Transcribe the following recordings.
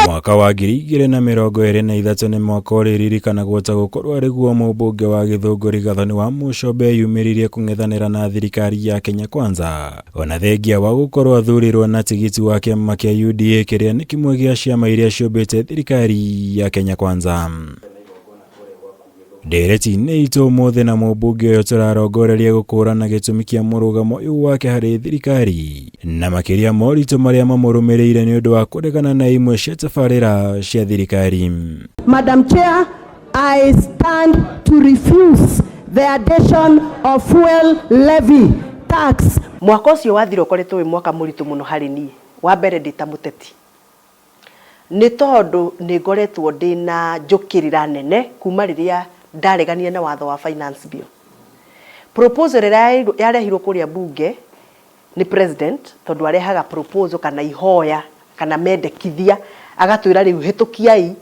Mwaka wa 2023 nĩ mwaka ũrĩririkanagwo ta gũkorwo arĩ guo mũmbunge wa Gĩthũngũri Gathoni wa Mũcombe eyumĩririe kũng'ethanĩra na thirikari ya Kenya Kwanza, ona thengia wa gũkorwo athurirwo na tigiti wa kĩama kĩa UDA kĩrĩa nĩ kĩmwe gĩa ciama iria ciũmbĩte thirikari ya Kenya Kwanza. Ndereti-inĩ itũ ũmũthĩ na mũmbunge ũyũ tũrarongoreria gũkũrana gĩtũmi kĩa mũrũgamo ũyũ wake harĩ thirikari na makĩria moritũ marĩa mamũrũmĩrĩire nĩ ũndũ wa kũregana na imwe cia tabarĩra cia thirikari. Madam Chair, I stand to refuse the addition of fuel levy tax. Mwaka ũcio wathira ũkoretwo wĩ mwaka mũritũ mũno harĩ niĩ. Wa mbere ndĩ ta mũteti, nĩ tondũ nĩ ngoretwo ndĩ na njũkĩrĩra nene kuma rĩrĩa ndareganire na watho wa Finance Bill. Proposal ĩrĩa yarehirwo kũrĩa bunge nĩ president, tondũ arehaga proposal kana ihoya kana mendekithia agatwĩra rĩu hĩtũkiai,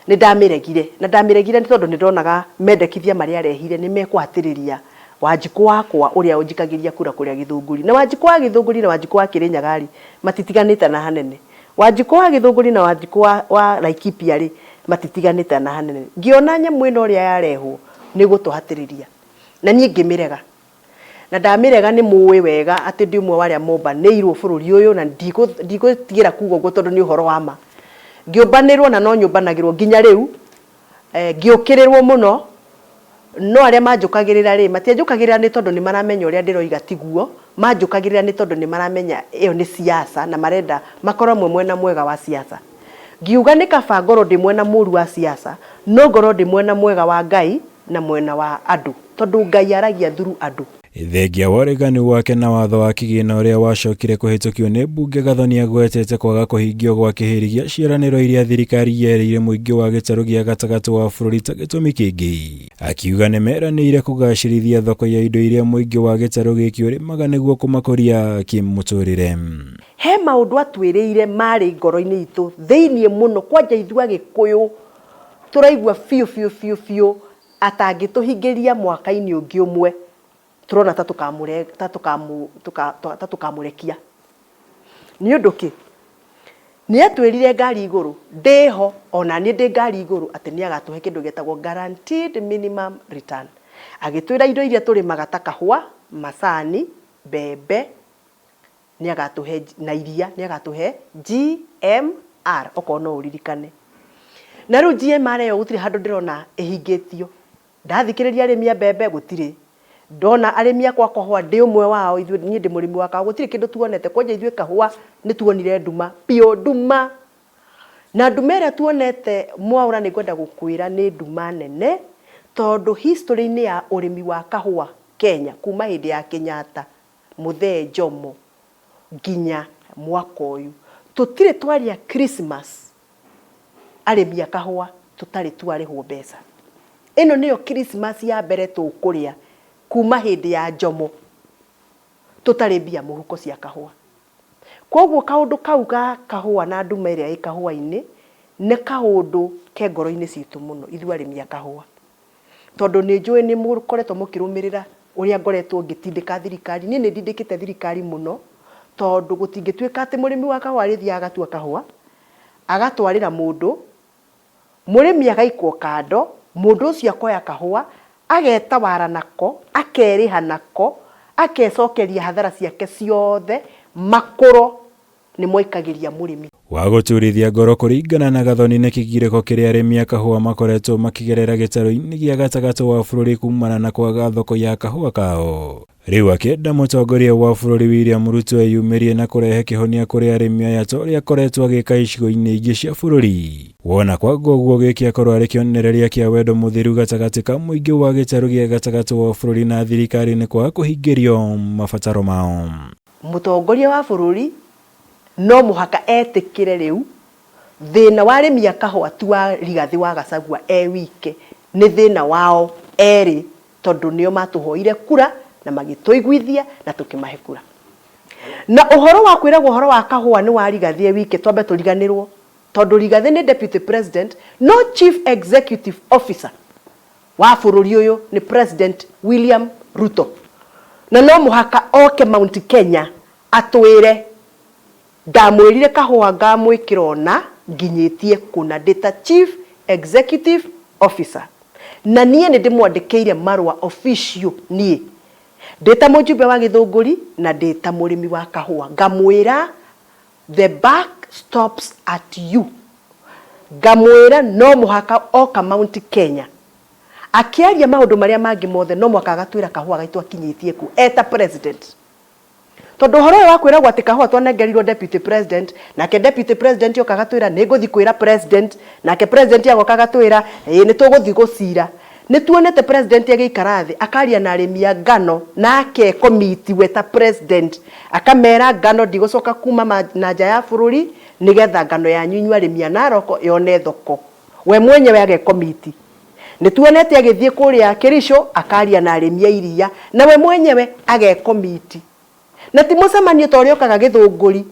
nĩ ndamĩregire. Na ndamĩregire nĩ tondũ nĩ ndonaga mendekithia marĩa arehire nĩ mekũhatĩrĩria Wanjikũ wakwa ũrĩa ũnjikagĩria kura kũrĩa Gĩthũngũri. Na Wanjikũ wa Gĩthũngũri na Wanjikũ wa Kĩrĩnyaga rĩ, matitiganĩte na hanene. Wanjikũ wa Gĩthũngũri na Wanjikũ wa Laikipia rĩ, matitiganĩte na hanene. Ngĩona nyamũ ĩno ũrĩa yarehwo nĩ gũtũhatĩrĩria, na niĩ ngĩmĩrega. Na ndamĩrega nĩ mũĩ wega atĩ ndĩ ũmwe wa arĩa mombanĩirwo bũrũri ũyũ, na ndigũtigĩra kuga ũguo tondũ nĩ ũhoro wa ma. Ngĩũmbanĩrwo na no nyũmbanagĩrwo nginya rĩu, ngĩũkĩrĩrwo mũno, no arĩa manjũkagĩrĩra rĩ, matianjũkagĩrĩra nĩ tondũ nĩ maramenya ũrĩa ndĩroiga tiguo, manjũkagĩrĩra nĩ tondũ nĩ maramenya ĩyo nĩ siasa na marenda makorwo mwe mwena mwega wa siasa. Ngiuga nĩ kaba ngorwo ndĩ mwena mũru wa siasa, no ngorwo ndĩ mwena mwega wa Ngai na mwena wa andũ, tondũ Ngai aragia through andũ. Thengia wa ũregani wake na watho wa kĩgĩna ũrĩa wacokire kũhĩtũkio nĩ mbunge, Gathoni agwetete kwaga kũhingio gwa kĩhĩri gĩa ciĩranĩro iria thirikari yerĩire mũingĩ wa gĩtarũ gĩa gatagatĩ wa bũrũri ta gĩtũmi kĩngĩ, akiuga nĩ meranĩire kũgacĩrithia thoko ya indo iria mũingĩ wa gĩtarũ gĩkĩ ũrĩmaga nĩguo kũmakũria kĩmũtũrĩre. He maũndũ atwĩrĩire marĩ ngoro-inĩ itũ thĩiniĩ mũno, kwanja ithuĩ Agĩkũyũ tũraigua biũ biũ biũ biũ atangĩtũhingĩria mwaka-inĩ ũngĩ ũmwe, tũrona ta tũkamũrekia. Nĩ ũndũ kĩ? Nĩ atwĩrire ngari igũrũ, ndĩho ona niĩ ndĩ ngari igũrũ, atĩ nĩ agatũhe kĩndũ gĩtagwo guaranteed minimum return. Agĩtwĩra indo iria tũrĩmaga ta kahũa, macani, mbembe, nĩ agatũhe na iria, nĩ agatũhe GMR, okorwo no ũririkane. Na rĩu GMR ĩyo gũtirĩ handũ ndĩrona ĩhingĩtio. Ndathikĩrĩria arĩmi a mbembe gũtirĩ. Ndona arĩmi akwa kahũa, ndĩ ũmwe wao, ithuĩ niĩ ndĩ mũrĩmi wa kahũa, gũtirĩ kĩndũ tuonete. Kwanja ithuĩ kahũa nĩ tuonire nduma biũ, nduma. Na nduma ĩrĩa tuonete, Mwaũra, nĩ ngwenda gũkwĩra nĩ nduma nene, tondũ history-inĩ ya ũrĩmi wa kahũa Kenya kuma hĩndĩ ya Kenyatta, Mũthee Jomo nginya mwaka ũyũ, tũtirĩ twarĩa Christmas arĩmi a kahũa tũtarĩ twarĩhwo mbeca. Ĩno nĩyo Christmas ya mbere tũkũrĩa kuma hĩndĩ ya Jomo tũtarĩ mbia mũhuko cia kahũa. Koguo kaũndũ kau ga kahũa na nduma ĩrĩa ĩ kahũa-inĩ nĩ kaũndũ ke ngoro-inĩ citũ mũno ithuĩ arĩmi a kahũa. Tondũ nĩ njũĩ nĩ mũkoretwo mũkĩrũmĩrĩra ũrĩa ngoretwo ngĩtindĩka thirikari. Niĩ nĩ ndindĩkĩte thirikari mũno, tondũ gũtingĩtuĩka atĩ mũrĩmi wa kahũa arĩthiaga agatua kahũa, agatwarĩra mũndũ, mũrĩmi agaikwo kando, mũndũ ũcio akoya kahũa, agetawara nako, akerĩha nako, akecokeria hathara ciake ciothe, makũro nĩ moikagĩria mũrĩmi. Wa gũturithia ngoro kũringana na Gathoni nĩ kĩgirĩko kĩrĩa arĩmi a kahũa makoretwo makĩgerera gĩtarũ-inĩ gĩa gatagatĩ wa bũrũri kumana na kwaga thoko ya kahũa kao. Rĩu akĩenda mũtongoria wa bũrũri William Ruto eyumĩrie na kũrehe kĩhonia kũrĩ arĩmi aya ta ũrĩa akoretwo agĩka icigo-inĩ ingĩ cia bũrũri. Wona kwaga ũguo, gĩkĩ akorwo arĩ kĩonereria kĩa wendo mũtheru gatagatĩ ka mũingĩ wa gĩtarũ gĩa gatagatĩ wa bũrũri na thirikari nĩ kwaga kũhingĩrio mabataro mao. Mũtongoria wa bũrũri no mũhaka etĩkĩre rĩu thĩna wa arĩmi a kahũa ti wa Rigathĩ wa Gachagua e wike, nĩ thĩna wao erĩ, tondũ nĩo matũhoire kura na magĩtũiguithia na tũkĩmahe kura. Na ũhoro wa kwĩragwo ũhoro wa kahũa nĩ wa Rigathĩ e wike twambe tũriganĩrwo, tondũ Rigathĩ nĩ deputy president, no chief executive officer wa bũrũri ũyũ nĩ President William Ruto. Na no mũhaka oke Mount Kenya atwĩre Ndamwĩrire kahũa ngamwĩkĩra ona nginyĩtie kũna ndĩ ta Chief Executive Officer. Na niĩ nĩ ndĩmwandĩkĩire marũa official niĩ ndĩ ta mũjumbe wa Gĩthũngũri na ndĩ ta mũrĩmi wa kahũa ngamwĩra the buck stops at you. Ngamwĩra no mũhaka oka Mount Kenya akĩaria maũndũ marĩa mangĩ mothe no mũhaka agatwĩra kahũa gaitũ akinyĩtie kũ eta president. Tondũ ũhoro ũyũ wa kwĩragwo atĩ kahũa twanengerirwo deputy president, nake deputy president oka agatwĩra nĩ ngũthiĩ kwĩra president, nake president agoka agatwĩra ĩĩ nĩ tũgũthiĩ gũcira. Nĩ tuonete president agĩikara thĩ akaria na arĩmi a ngano na akekomiti we ta president, akamera ngano ndigũcoka kuma na nja ya bũrũri nĩgetha ngano yanyu inyuĩ arĩmi a Narok yone thoko. We mwenyewe agekomiti. Nĩ tuonete agĩthiĩ kũrĩa Kericho akaria na arĩmi a iria na we mwenyewe agekomiti. Na ti mũcemanio ta ũrĩa ũkaga Gĩthũngũri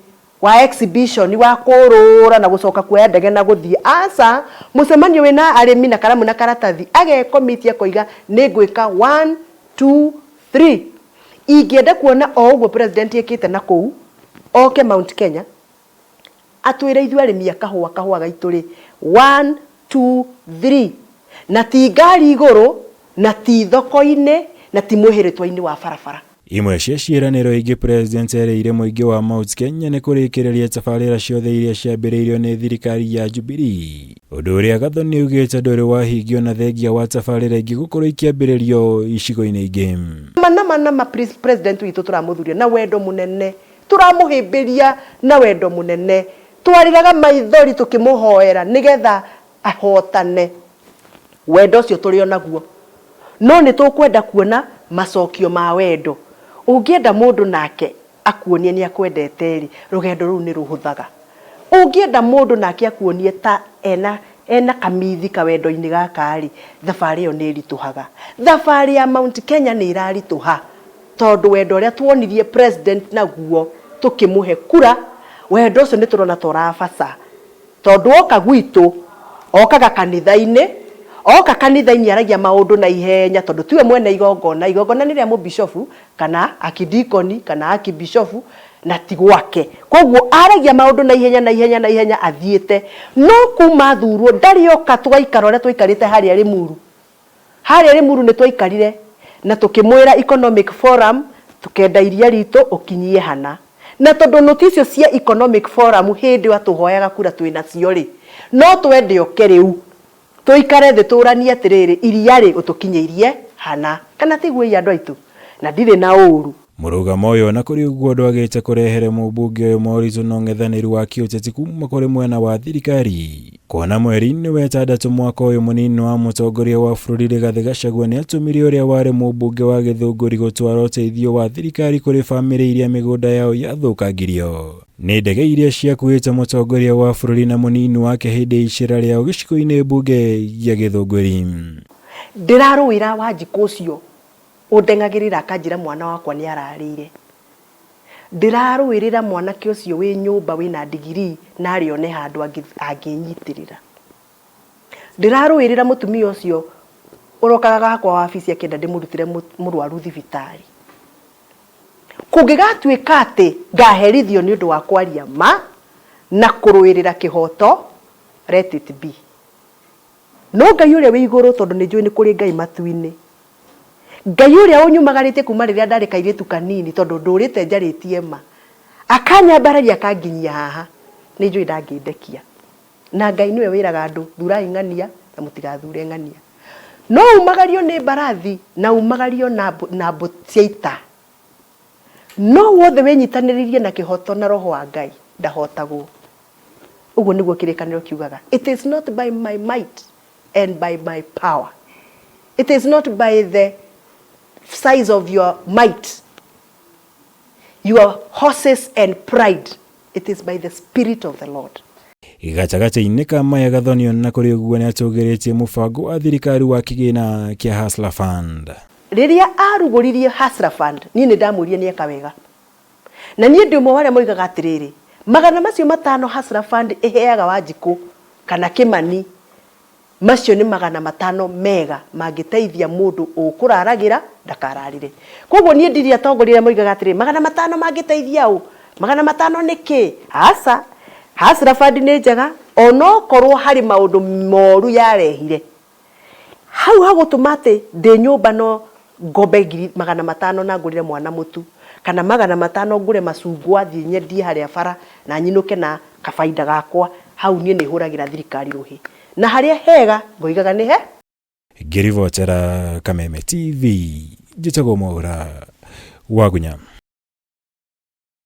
wa exhibition wa kũrũra na gũcoka kuoya ndege na gũthiĩ. Aca, mũcemanio wĩna arĩmi na karamu na karatathi, agekomiti akoiga nĩ ngwĩka 1, 2, 3. Ingĩenda kuona o ũguo president ekĩte na kũu, oke Mount Kenya, atwĩre ithuĩ arĩmi a kahũa, kahũa gaitũ rĩ, 1, 2, 3. Na ti ngari igũrũ, na ti thoko-inĩ, na ti mwĩhĩrĩtwa-inĩ wa barabara. Imwe cia ciĩranĩro ingĩ president erĩire mũingĩ wa Mount Kenya nĩ kũrĩkĩrĩria tabarĩra ciothe iria ciambĩrĩirio nĩ thirikari ya Jubilee. Ũndũ ũrĩa Gathoni augĩte ndũrĩ wahingio na thengia wa tabarĩra ingĩ gũkorwo ikĩambĩrĩrio icigo-inĩ ingĩ. Nama nama nama president witũ tũramũthuria na wendo mũnene, tũramũhĩmbĩria na wendo mũnene, twarĩraga maithori tũkĩmũhoera nĩgetha ahotane. Wendo ũcio tũrĩ o naguo, no nĩ tũkwenda kuona macokio ma wendo. Ũngĩenda mũndũ nake akuonie nĩ akwendete rĩ, rũgendo rũu nĩ rũhũthaga. Ũngĩenda mũndũ nake akuonie ta ena kamithi kawendo-inĩ gaka rĩ, thabarĩ ĩyo nĩ ĩritũhaga. Thabarĩ ya Mount Kenya nĩ ĩraritũha tondũ wendo ũrĩa tuonirie president naguo tũkĩmũhe kura, wendo ũcio nĩ tũrona ta ũrabaca. Tondũ oka gwitũ, okaga kanitha-inĩ, oka kanitha-inĩ aragia maũndũ na ihenya tondũ tiwe mwene igongona. Igongona nĩ rĩa mũbishofu kana akidikoni kana akibishofu na ti gwake. Koguo aragia maũndũ na ihenya na ihenya na ihenya athiĩte. No kuma athurwo ndarĩ oka tũgaikara ũrĩa twaikarĩte harĩa Limuru. Harĩa Limuru nĩ twaikarire na tũkĩmwĩra Economic Forum tukenda iria ritũ ũkinyie hana. Na tondũ noti icio cia Economic Forum hĩndĩ ĩyo atũhoyaga kura twĩnacio rĩ, no twende oke rĩu tũikare thĩ tũranie atĩrĩrĩ, iria rĩ ũtũkinyĩirie hana. Kana tiguo ĩ andũ aitũ? Na ndirĩ na ũru. Mũrũgamo ũyũ ona kũrĩ ũguo ndwagĩte kũrehere mũmbunge ũyũ moritũ na ũng'ethanĩri wa kĩũteti kuma kũrĩ mwena wa thirikari. Kuona mweri-inĩ wa ĩtandatũ mwaka ũyũ mũnini wa mũtongoria wa bũrũri Rigathĩ Gachagua nĩ atũmire ũrĩa warĩ mũmbunge wa Gĩthũngũri gũtwara ũteithio wa thirikari kũrĩ bamĩrĩ iria mĩgũnda yao yathũkangirio nĩ ndege iria ciakuĩte mũtongoria wa bũrũri na mũnini wake hĩndĩ ya icera rĩao gĩcigo-inĩ mbunge gĩa Gĩthũngũri. Ndĩrarũĩra Wanjikũ ũcio ũndeng'agĩrĩra akanjĩra mwana wakwa nĩ ararĩire. Ndĩrarũĩrĩra mwanake ũcio wĩ nyũmba wĩna ndigiri na arĩ one handũ angĩnyitĩrĩra. Ndĩrarũĩrĩra mũtumia ũcio ũrokaga gakwa wabici akĩenda ndĩmũrutĩre mũrwaru thibitarĩ. Kũngĩgatuĩka atĩ ngaherithio nĩ ũndũ wa kwaria ma na kũrũĩrĩra kĩhoto, let it be. No Ngai ũrĩa wĩ igũrũ, tondũ nĩ njũĩ nĩ kũrĩ Ngai matu-inĩ, Ngai ũrĩa ũnyumagarĩtie kuma rĩrĩa ndarĩ kairĩtu kanini, tondũ ndũrĩte njarĩtie ma, akanyambararia akanginyia haha, nĩ njũĩ ndangĩndekia. Na Ngai nĩwe wĩraga andũ, thurai ng'ania na mũtigathure ng'ania. No umagario nĩ mbarathi na umagario na mbũ cia ita. No wothe wĩnyitanĩririe na kĩhoto na roho wa Ngai ndahotagwo. Ũguo nĩguo kĩrĩkanĩro kiugaga. It is not by my might and by my power. It is not by the size of your might, your horses and pride. It is by the Spirit of the Lord. Gatagatĩ-inĩ ka maya Gathoni ona kũrĩ ũguo nĩ atũgĩrĩtie mũbango wa thirikari wa kĩgĩna kĩa Hustler Fund. Rĩrĩa arugũririe Hustler Fund, niĩ nĩ ndamwĩrire nĩ eka wega. Na niĩ ndĩ ũmwe wa arĩa moigaga atĩrĩrĩ, 500 Hustler Fund ĩheaga Wanjikũ kana Kĩmani, macio nĩ 500 mega mangĩteithia mũndũ ũkũraragĩra ndakararĩre. Koguo niĩ ndirĩ atongoria arĩa moigaga atĩrĩrĩ, 500 mangĩteithia ũ? 500 nĩ kĩ? Aca, Hustler Fund nĩ njega onokorwo harĩ maũndũ moru yarehire. Hau hagũtũma atĩ ndĩ nyũmba no ngombe 500,000 na ngũrĩre mwana mũtu, kana 500 ngũre macungwa thiĩ nyendie harĩa bara na nyinũke na kabainda gakwa, hau niĩ nĩ hũragĩra thirikari rũhĩ. Na harĩa hega ngoigaga nĩ he. Ngĩribotera Kameme TV, njĩtagwo Mwaũra Wagunya.